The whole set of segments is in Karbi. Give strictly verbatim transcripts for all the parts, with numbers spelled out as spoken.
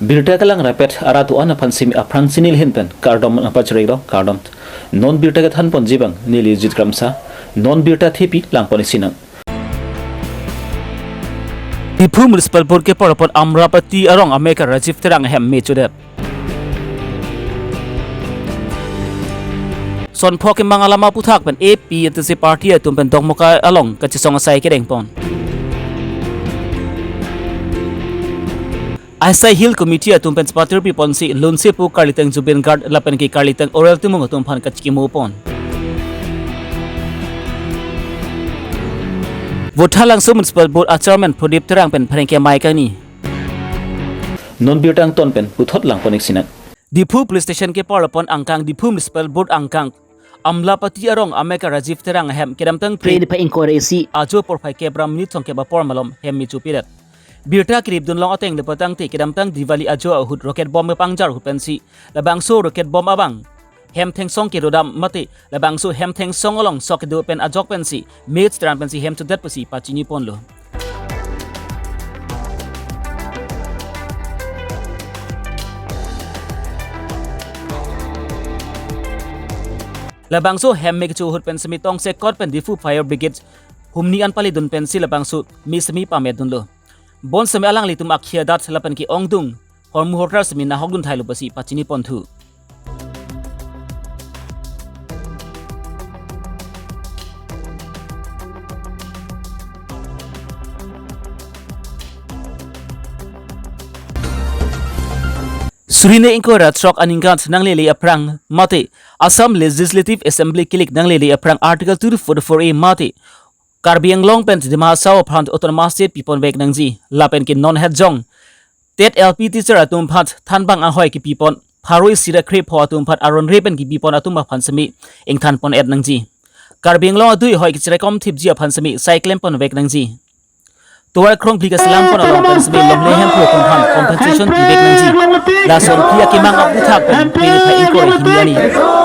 Birta kelang rapet arat do-an aphan simi aphrang si neli ahin pen kardom nangpachiriklo, kardom. Non birta kethan ponji abang neli Jit Kramsa, non birta thepi lang pon-ik sinang. Diphu Municipal Board kepar pon Amlapatty arong amekar Rajiv Terang ahem me chodet. Son pho kemang alam aphuthak pen A P N T C party atum pen Dokmoka along kachesong asai kedeng pon. Aisai Hill Committee atum pen chepatirpi ponsi Lunsepo Karlitang Zubeen Garg lapen ke Karlitang Orel Timung atum aphan kachikimo pon. Vothatlangso Municipal Board a Chairman Prodip Terang pen pherangke amei kangni. Non birta angton pen puthot lang pon-ik sinang. Diphu Police Station kepar pon angkang Diphu Municipal Board angkang Amlapatty arong amekar Rajiv Terang ahem kedamtang Phre niphai ingkoi ra isi ajo porphai kep ra minit songkep apor malom hem me chopiret. Birta keripdun long ateng le patangte kedamtang Diwali ajo ahut rocket bomb kepangjar ahut pensi labangso rocket bomb abang hem thengsong kerodam mate labangso hem thengsong along sok kedo pen ajok pensi me chitran pensi hem chodet pusi pachini ponlo. Labangso hem me kecho ahut pen simi tongsekot pen Diphu Fire Brigade humni an paledun pensi labangso me simi pametdunlo. Bonsitame alanglitum akhei adat lapen ke-ongdung hormu hortar simi nahokdun thailo pusi pachini ponthu. Suri hini ingkoi ra throk aningkan nanglele aphrang mate Assam Legislative Assembly kilik nanglele aphrang Article two forty-four A mate Karbi Anglong pen Dima Hasao aphan Autonomous State pipon vek nangji lapen ke non het jong TET L P teacher atum aphan thanbang ahoi kepipon pharo isi ra kre pho atum aphan aron re pen kepipon atum aphan simi ingthan pon-et nangji. Karbi Anglong adui ahoi kachiraikom thipji aphan simi sai klem pon vek nangji. Tovar krongphli kaselam pon along pen simi longle hemphu atum aphan compensation pivek nangji. Lason kiya kemang aphuthak pen Phre niphai ingkoi ra hini arni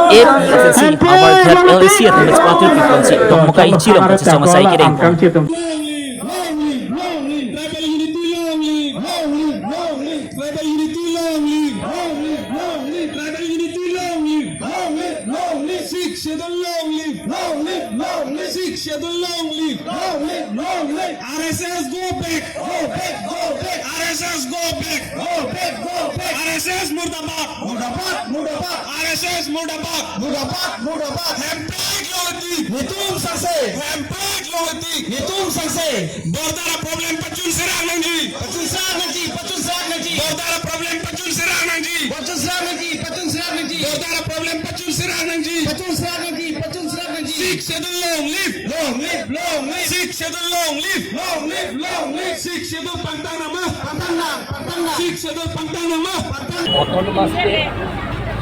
A P N T C Howraghat L A C atum chepatirpi ponsi Dokmoka Ichi along kachesong asai kedeng pon. Long live, long live, long live. Tribal unity, long live. Long live, long live. Tribal unity, long live. Long live, long live. Tribal unity, long live. Long live, long live. Sixth Schedule, long live. Long live, long live. Sixth Schedule, long live. Long live, long live. R S S go back. Go back, go back. R S S go back. Go back, go back. R S S murdabad. Murdabad, murdabad. R S S murdabad. Murdabad, murdabad. Hempik longletik. Netum sangse. Hempik longletik. Netum sangse. Border problem pachun serak nangji. Pachun serak nangji, pachun serak nangji. Border problem pachun serak nangji. Pachun serak nangji, pachun serak nangji. Border problem pachun serak nangji. Pachun serak nangji, pachun serak nangji. Sixth Schedule long live. Long live, long live. Sixth Schedule long live. Long live, long live. Sixth Schedule pangtang nangma. Pangtang nang, pangtang nang. Sixth Schedule pangtang nangma. Pangtang. Autonomous State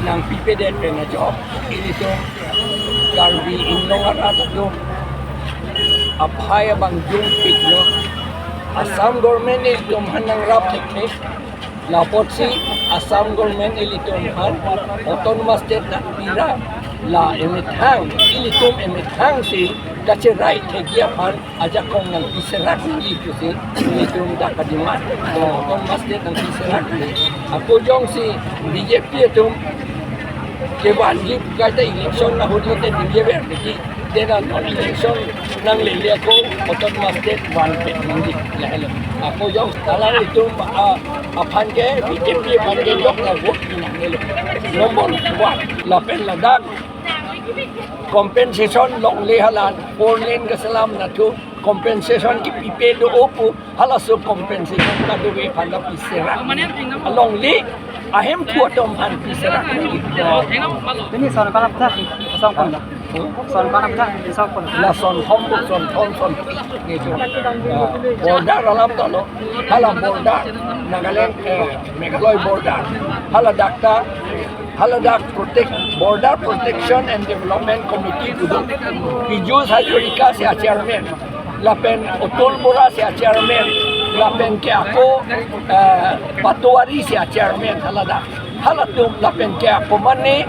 nangpipedet pen ajok ilitum Karbi Anglong arat atum aphai abang jungpiklo. Assam government ilitum aphan nangrap thekthe. Lapotsi Assam government ilitum aphan Autonomous State nangpi ra, la emethang, ilitum emethang si kacherai thekji aphan ajakong nangpiserak nangji pusi ilitum dak kademand. Autonomous State nangpiserak nangji. Ako jongsi B J P atum kevanji kaita election ahut lote ningjever niki. Tena non election nanglele ako Autonomous State vanpet nangji. Lahelo. Ako jong alanglitum, ah, aphan ke B J P aphan ke jok na vote nangnelo. Number one. Lapen ladak compensation longle halan four lane kaselam nathu compensation kipipe do-o pu. Halaso compensation kadokave aphan ta piserak. Alongle ahemphu atum aphan piserak. Pini son konat aphuthak kesong pon la? Hmm? Son konat aphuthak kesong pon la? La son thom, son thom, son. Nelitum. Ah, border alam ta lo. Hala border Nagaland, eh, Meghalaya border. Hala dak ta, hala dak protect, Border Protection and Development Committee kedo. Piyush Hazarika si a-chairman. Lapen Atul Bora si a-chairman, lapen ke ako, eh, Patwari si a-chairman haladak. Halatum lapen ke ako mane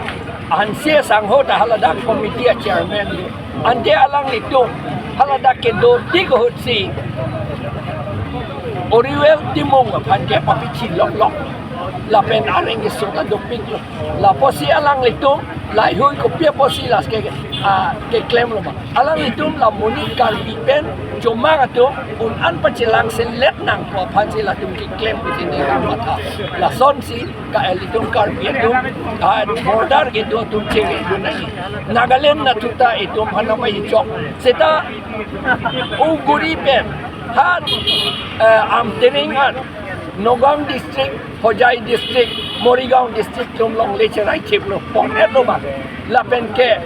Hanse sangho ta haladak committee a-chairman. Ante alanglitum haladak kedo tik ahutsi Orel Timung aphan ke papichi loklok. Lapen areng keso ta dopiklo. Lapusi alanglitum laheihui kopi apotsi lake, ah, keklemlo ma? Alanglitum la monit Karbi pen chomang atum un-an pachelangselet nangpo aphansi latum keklem pusi neli matha. Lasonsi ka ilitum Karbi atum, ah, border kedo atum chengedun nangji. Nagaland nathu ta itum hanama ichok. Seta Uguri pen ha, eh, Amtereng an, Nagaon district, Hojai district, Morigaon district atum longle cherai thiplo, pon-etlo ma? Lapen ke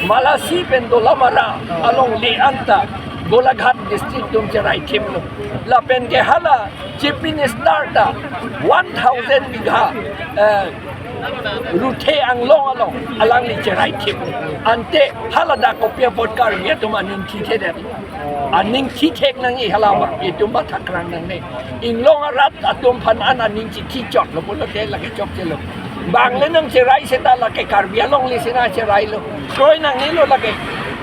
Malasi pen Dolamara alongle anta Golaghat district atum cherai thiplo. Lapen ke hala Chief Minister ta one thousand bigha, eh, Ruthe Anglong along alangli cherai thip. Ante hala dak kopi apot Karbi atum aning thithe det. Aning thithek nangji hala ma, itum mathakrang nangne. Inglong arat atum aphan an aning chithi chotlo pulote lake chokchelo. Bang le nangcherai seta lake Karbi alongle si nangcherailo. Kroi nangnelo lake.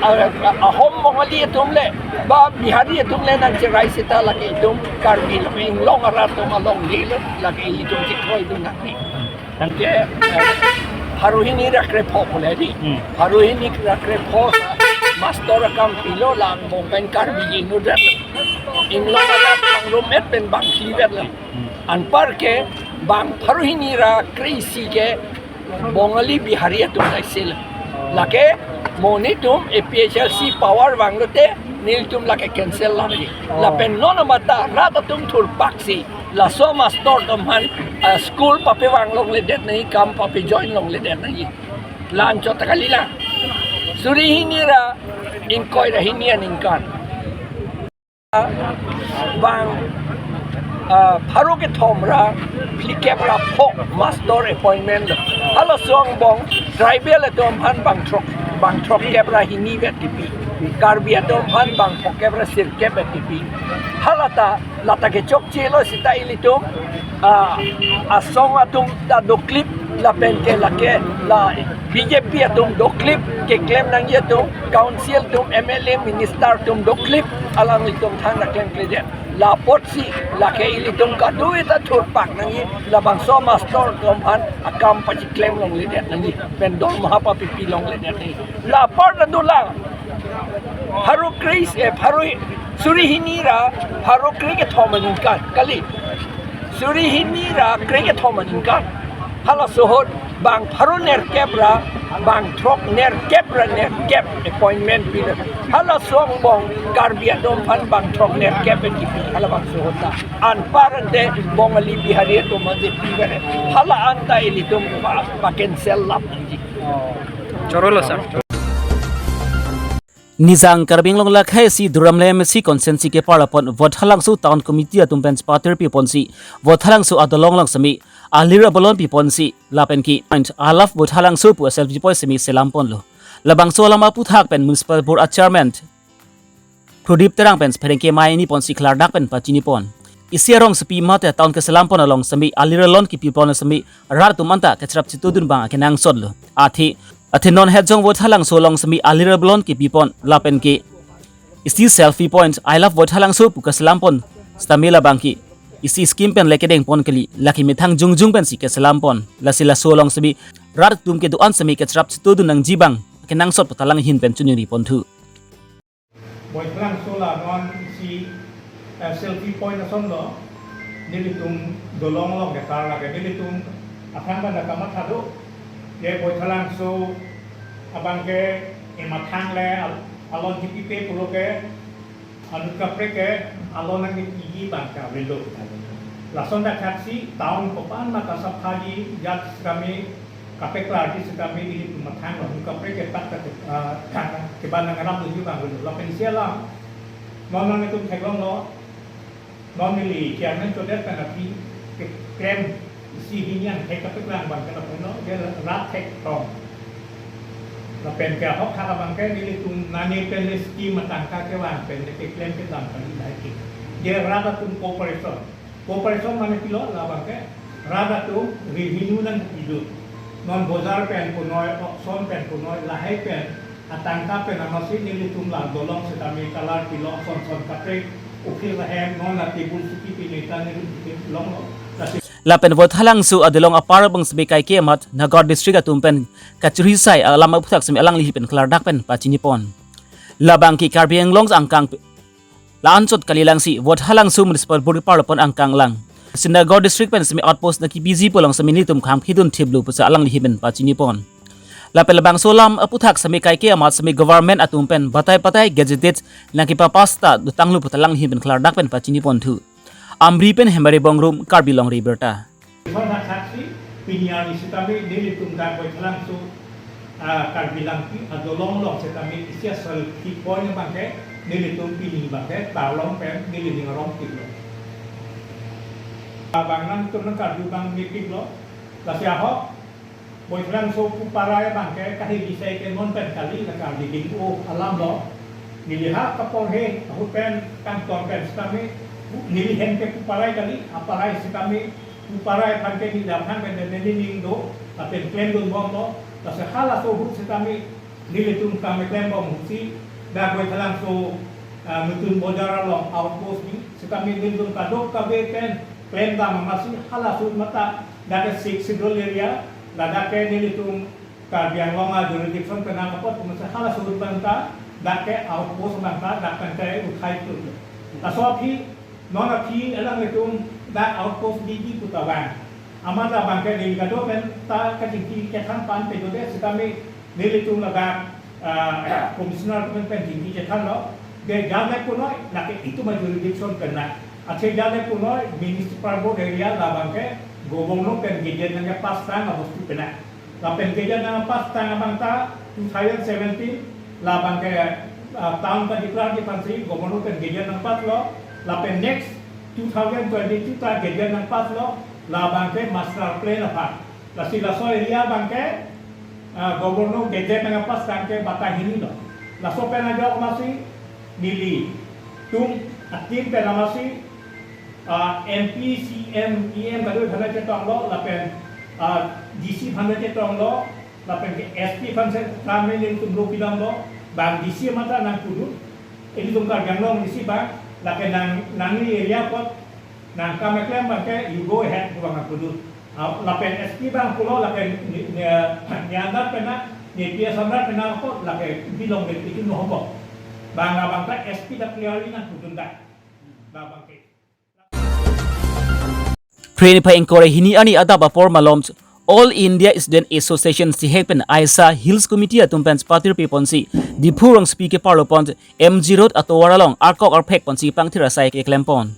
A, a, Ahom Bongali atum le, ba Bihari atum le nangcherai seta lake itum Karbi lo, inglong arat atum alonglelo, lake itum chekroidun nangne. Tangke, eh, pharo hini ra krepho pule di. Hmm. Pharo hini ra krepho ta mastor akam pilo, la angbong pen Karbi inutvet. Inglong arat bang rumet pen bang phlivetlo. Hmm. Anpar ke bang pharo hini ra kre-isi ke Bongali Bihari atum ta isi lo. Lake monit atum A P H L C power vanglote nelitum lake cancel lagi. Oh. Lapen non amata rat atum thurpaksi laso mastor atum aphan, ah, school papevang longledet nangji, kam papejoin longledet nangji. La-an chot ta kalilang. Suri hini ra ingkoi ra hini aningkan bang, ah, pharo kethom ra phlikep ra pho mastor appointment lo. Halaso angbong tribal atum aphan bang throk, bang throkkep ra hinivet kipi. Karbi atum aphan bang phokep ra sirkep vet kipi. Halata lata kechokchelo seta ilitum, ah, asong atum ta doklip lapen ke lake la B J P atum doklip, keklem nangji atum, council atum, M L A, minister atum doklip, alanglitum thang ra klemkledet. La apotsi lake ilitum kadokave ta thurpak nangji, labangso mastor atum aphan akam pachiklem longledet nangji, pen dormaha papipi longledet nangji. La apar ta dolang. Pharo kre-isi, eh, pharo hi-, suri hini ra pharo krekethom aningkan kali. Suri hini ra krekethom aningkan. Halaso ahut bang pharo nerkep ra bang throk nerkep ra nerkep appointment pilo. Halaso angbong Karbi atum aphan bang throk nerkep pen kipi halabangso ahut ta. Anpar ante Bongali Bihari atum aje pivere. Hala anta ilitum pa, pa-cancel lap nangji. Chorolo sir. Nijang Karbi Anglong lakhai isi Duar Amleng M A C constituency kepar apot Vothatlangso Town Committee atum pen chepatir piponsi Vothatlangso adolong along semi alir abolon piponsi lapen ke point I love Vothatlangso pu selfie point semi selam ponlo. Labangso alam aphuthak pen Municipal Board a Chairman Prodip Terang pen pherangke mai ni ponsi klardak pen pachini pon. Isi arongsopi mate town keselam pon along semi alir alon kipi pon semi rat atum anta kecherap chetudun abang akenangsot lo. Athe, athe non het jong Vothatlangso along semi alir abolon kipi pon lapen ke isi selfie point I love Vothatlangso pu keselam pon stamela abang ke isi scheme pen le kedeng pon kali, lake methang jongjong pensi keselam pon. Lasi laso along semi rat atum kedo-an semi kecherap chetudun nangji abang akenangsot pu ta lang ahin pen chuningri ponthu. Vothatlangso la non isi, eh, selfie point ason lo, nelitum dolong along ketar lake nelitum athang pen kamatha do, je Vothatlangso abang ke emathang le al-, alon kipipe pulo ke anut kaprek ke alon nangkipiji abang ke avelo. Lason ta khatsi town kopan ma kasaphaji jat kami kapeklarji setame ilitum mathang lo, anut kaprek ke tak tak, ah, kang keban nang aram tuju bang dulu. Lapen isi alam, non nangtum theklonglo, non neli chairman chodet pen aphi keklem isi hini an thek kapeklang abang ke lapen lo, je rat thektong. Lapen ke ahok thak abang ke nelitum nane pen le scheme atangka kevang pen le keklem kedam kali lahai ke. Je rat atum cooperation. Cooperation mane pilo labang ke, rat atum revenue nangpidun. Non bojar pen punoi, auction pen punoi, lahai pen atangka pen amatsi nelitum la dolong setame colour pilo, son son kaprek, ukhir lahem, non la table suki pinoi ta nelitum longlo. Lasi Lapen Voithalangso adolong apar abang seme kaike amat Nagaon district atum pen kachiri sai alam aphuthak seme alangli pen klardak pen pachini pon. Labang ke Karbi Anglong angkang pe-, la-anchot kalilang si Voithalangso Municipal Board parlopon angkang lang. Si Nagaon district pen seme outpost nangkepiji pu along seme nelitum khang phidun thiplo pusi alangli pen pachini pon. Lapen labangso alam aphuthak seme kaike amat seme government atum pen batai batai gazetted nangkepapass ta dotanglo puta alangli pen klardak pen pachini ponthu. Amri pen Hemari Bongrung, Karbi Longri Abirta. Son haksak si pini arni sitame nelitum dak Voithalangso, ah, Karbi Langpi adolong along sitame isi asal key point abangke nelitum pini abangke tarlong pen neli ning arong piklo. Abang nangtum nang Karbi abang mepiklo. Lasi ahok Voithalangso pu parai abangke kahili sai ke non pen kali, la Karbi Ding-o alam lo. Neli ha kapor he ahut pen kangton pen sitame neli hem ke pu parai kali, aparai sitame pu parai aphan ke neli aphan pen neli ning do, lapen klemdun bomlo. Lasi halaso ahut sitame nelitum kam klem bom ahut si dak Voithalangso, ah, Nutun Bojar along outpost di sitame nelitum kadokave pen klemdam amatsi halaso ahut mata dak ke Sixth Schedule area, ladak ke nelitum Karbi Anglong a-jurisdiction pen nang apot, amatsi halaso ahut pen ta dak ke outpost pen ta dak pen ta uthai tu. Laso aphi non aphi alanglitum dak outpost didi puta vang. Amat labang ke neli kado pen ta kachingki chethan pan pe jode sitame nelitum ladak, ah, commissioner pen pen chingki chethanlo. Ke jam le punoi, lake itum a-jurisdiction pen na. Athe jam le punoi, municipal board area labang ke governor pen gazette nangkepass tang abostu pen na. Lapen gazette nangpass tang abang ta two thousand seventeen labang ke, ah, town ta declare di aphansi governor pen gazette nangpasslo. Lapen next two thousand twenty-two ta gazette nangpasslo, labang ke master plan aphan. Lasi laso area abang ke, ah, governor gazette nangpass tang ke batai hini lo. Laso pen ajok amatsi nelitum a-team pen amatsi, ah, M P, C M, E M kadokave aphan chetonglo, lapen, ah, D C aphan chetonglo, lapen ke S P aphan si kami nelitum lo pidamlo, bang D C mata nangpudun, ilitum Karbi Anglong D C bang, lapen nang, nangli area apot nangkam keklem abang ke you go ahead pu abang nangpudun. Ah, lapen S P abang pulo lapen ne, ne, ne under pen na, ne P S under pen na apot lake bilong de itu no hobo. Bang abang ta S P ta clearly nangpudun ta. Labang ke. Phre niphai ingkoi ra hini arni adap apor malom All India Student Association, CISA pen AISA Hills Committee atum pen patir pe ponsi Diphu rongsopi keparlo pon M G Road atovar along arkok arphek ponsi pangthir asai keklem pon.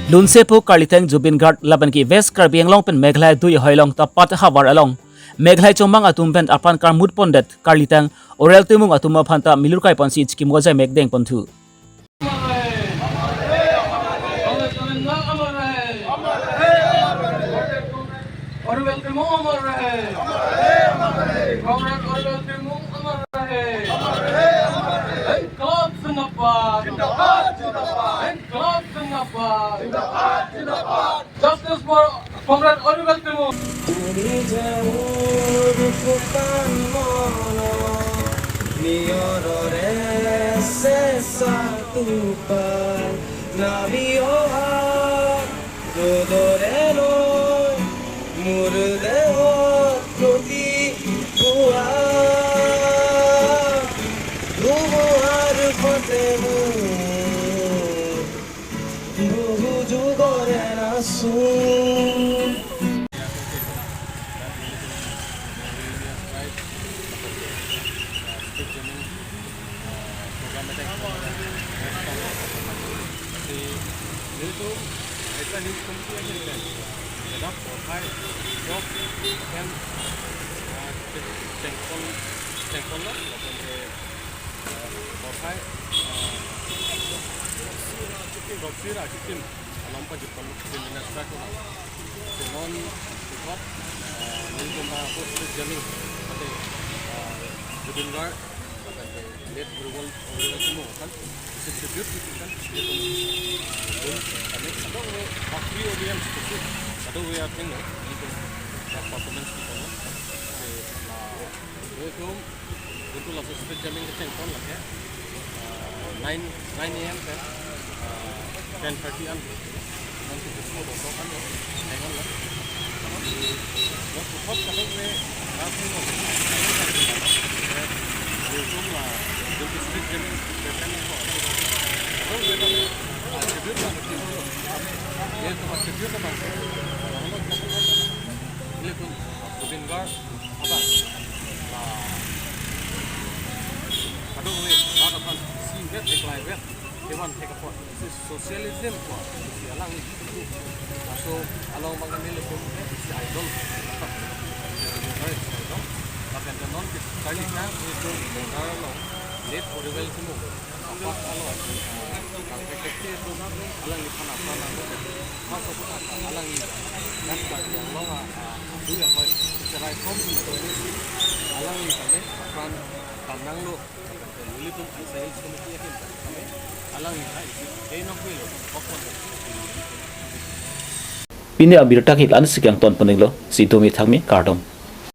Lunsepo Karlitang Zubeen Garg lapen ke West Karbi Anglong pen Meghalaya dui ahoi along ta pat havar along Meghalaya chomang atum pen apran karmut pondet Karlitang Oral Timung atum aphan ta milur kai ponsi chikimo jai mekdeng ponthu. अमर रहे, अमर रहे, अमर रहे। कांग्रेस अमर रहे, अमर रहे। Comrade Oral Timung अमर रहे, अमर रहे, अमर रहे। Comrade Oral Timung अमर रहे, अमर रहे, अमर रहे। इंकलाब जिंदाबाद, जिंदाबाद, जिंदाबाद। इंकलाब जिंदाबाद, जिंदाबाद, जिंदाबाद। Justice for Comrade Oral Timung. Uni jawur kupan mono, miyorore sesa tupan, nabioha, dodorelo, murdeho, proti bua, dubuar kotemu. Buhu jugore nasun. Porthai, eh, Roxy Rakitin, along pajutpon Chief Minister ko. Sinon, ikot, eh, nelitum ba post journey, ate, eh, Zubeen Garg, ate late Oral, Oral Timung kan, isi tribute itu kan, nelitum, eh, dun, kami, kadokave, a-free audience itu, kadokave atheng lo, nelitum, performance pu ponlo. Te, ah, nelitum, nelitum laso street jamming kechengpon lake, ah, nine, nine a m pen, ah, ten thirty an. Nonsi disco doso kan, dengan lo. Lo puthot kadokave, ah, sino. Nelitum la, nelitum street jamming, jamming ko. Kadokave, ah, tribute la, nelitum la, nelitum Zubeen Garg abang, ah, kadokave rat aphan isi vet, eklai vet kevan thek apot, isi socialism ko, isi alangli itu. Laso along abang nelitum isi idol, Zubeen Garg isi idol. Lapen non ke charli ta itu Bihar along late Oliver Timung. Apa alo, ah, kang kekek itu, alangli aphan apa nang, apa support apa, alangli, dan bagi yang lo, ah, ah, itu ya, koi, secara ekonomi, alangli kami apran tanang lo, nelitum Aisa Hills Committee ahin kami, alangli hai, eh, nok lo, apa. Pini abirta ke la-an si kangton pon-iklo, si domi thakmi, kardom.